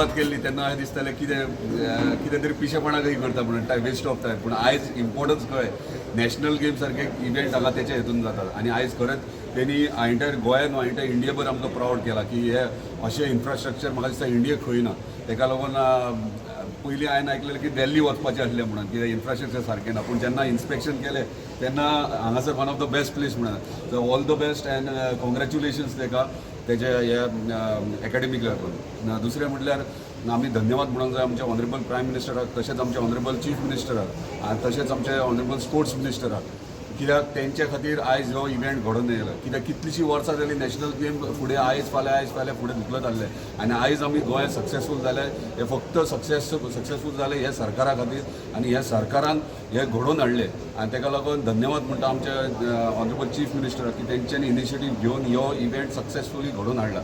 सुरवात केल्ली तेन्ना अशें दिसतालें कितें कितें तरी पिशेपणा कशी करता म्हणून, टायम वेस्ट ऑफ टायम. पूण आयज इम्पॉर्टन्स कळ्ळें, नॅशनल गेम सारखे इव्हेंट हांगा तेच्या हेतून जातात आनी आयज खरेंच तेणी एंटायर गोंयान न्हू, एंटायर इंडियाभर आमकां प्रावड केला की हे अशें इन्फ्रास्ट्रक्चर म्हाका दिसता इंडियेक खंय ना. तेका लागून पयलीं हांवें आयकलें की दिल्ली वचपाचें आसलें म्हणून, कित्याक इन्फ्रास्ट्रक्चर सारकें ना. पूण जेन्ना इन्स्पेक्शन केलें तेन्ना हांगासर one of the best place म्हणून. So all the best and congratulations तेका तेजे ह्या एकाडेमीक लागून. दुसरें म्हटल्यार आमी धन्यवाद म्हणूंक जाय आमच्या ऑनरेबल प्रायम मिनिस्टराक, तशेंच आमच्या ऑनरेबल चीफ मिनिस्टराक आनी तशेंच आमचे ऑनरेबल स्पोर्ट्स मिनिस्टराक, कित्याक तेंचे खातीर आयज हो इव्हेंट घडोवन येयला. कित्याक कितलींशीं वर्सां जालीं नॅशनल गेम फुडें आयज फाल्यां, आयज फाल्यां, फुडें धुकलत आसले आनी आयज आमी गोंयांत सक्सेसफूल जाले. हे फक्त सक्सेसफूल जाले हे सरकारा खातीर आनी ह्या सरकारान हे घडोवन हाडले आनी तेका लागून धन्यवाद म्हणटा आमच्या ऑनरेबल चीफ मिनिस्टराक की तेंच्यांनी इनिशिएटीव घेवन हो इव्हेंट सक्सेसफुली घडोवन हाडला.